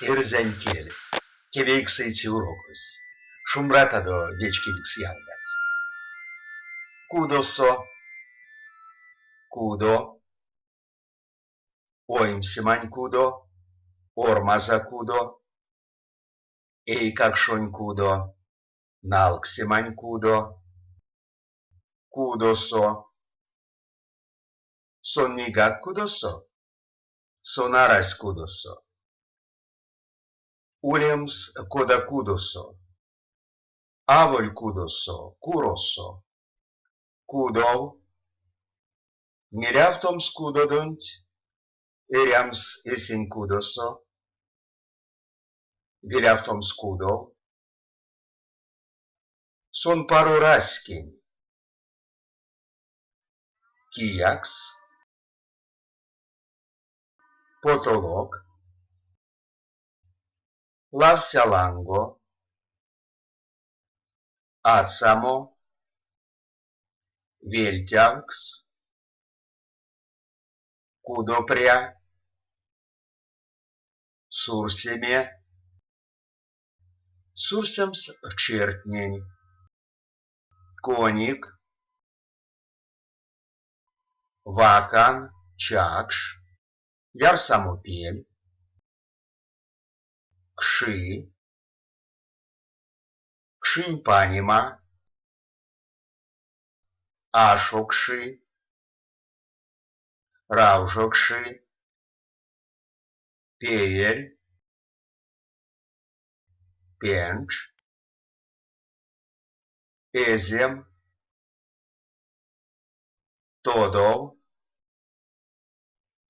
Эрзянь кель. Кевейксэце урокось. Шумбратадо, вечкевикс ялгат! Кудосо. Кудо. Оймсемань кудо. Ормаза кудо. Эйкакшонь кудо. Налксемань кудо. Кудосо. Сон нейгак кудосо? Сон арась кудосо. Улемс кода кудосо. Аволь кудосо, куросо. Кудов. Мелявтомс кудодонть. Эрямс эсень кудосо. Велявтомс кудов. Сон паро раськень. Киякс. Потолок. Лався ланго. Ацамо. Вельтявкс. Кудопря. Сурсеме. Сурсемс чертнень. Коник. Вакан, чакш, ярсамопель, кши, кшинь панема, ашо кши, раужо кши, пеель, пенч, эзем, Тодов,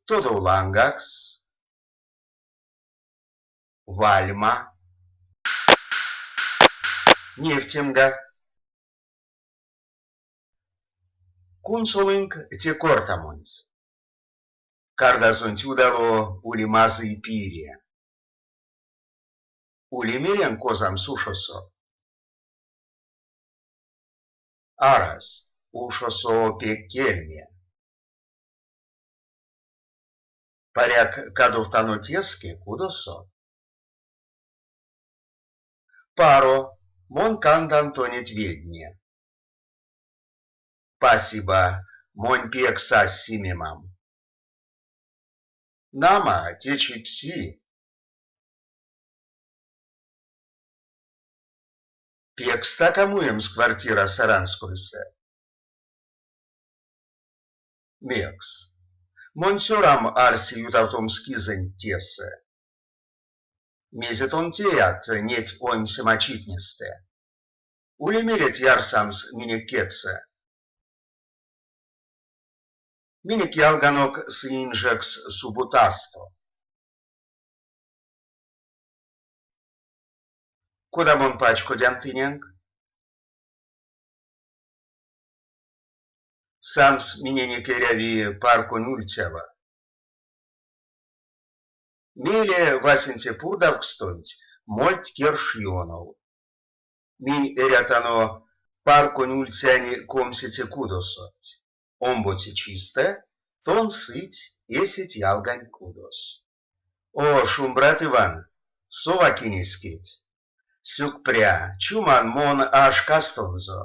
тодов лангакс, вальма, невтемга. Кунсолынк те кортамонть. Кардазонть удало ули мазый пире. Ули меленк озамс ушосо? Арась, ушосо пек кельме. Паряк, кадовтано теске, кудосо? Паро, мон кандан тонеть ведне. Пасиба, монь пек сась симемам. Нама, течи пси. Пек стака муемс квартира Саранскойсэ. Мекс? Монь цёрам арси ютавтомс кизэнть тесэ. Мезе тон теят неть оймсема читнестэ? Ули мелеть ярсамс минек кедьсэ? Минек ялганок сы инжекс субутасто. Кода мон пачкодян тыненк? Самс миненек эряви парконь ульцява. Мейле васенце пурдавксстонть мольть керш ёнов. Минь эрятано парконь ульцянь комсеце кудосонть. Омбоце чистэ тон сыть эсеть ялгань кудос. О, шумбрат, Иван! Совак инескеть. Сюкпря, чуман мон а шкастонзо.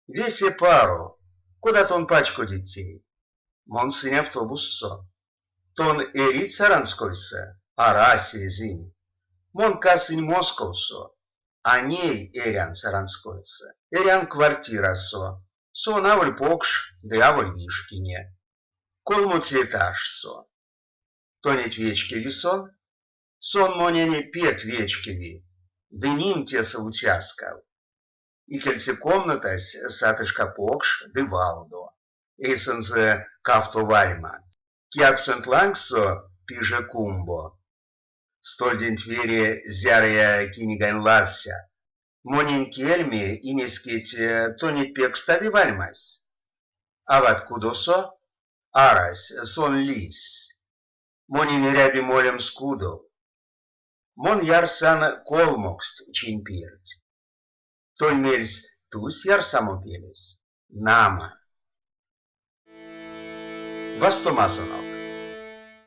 Весе паро. Кода тон пачкодить тей? Мон сынь автобуссо. Тон эрить Саранскойсэ? Арась, эзинь. Мон касынь Московсо. А ней эрян Саранскойсэ. Эрян квартирасо. Сон аволь покш ды аволь вишкине. Колмоце этажсо. Тонеть вечкеви сон? Сон монень пек вечкеви, ды ним тесэ уцяскав. Икельце комнатась сатышка покш ды валдо. Эйсэнзэ кавто вальмат. Кияксонть лангсо пиже кумбо. Стольденть вере зярыя кинигань лавсят. Монень кельме, инескеть, тонеть пекстави вальмась? Ават кудосо? Арась, сон лиссь. Монень эряви молемс кудов. Мон ярсан колмоксть чинь перть. Тонь мельс тусь ярсамопелесь? Нама. Вастомазонок.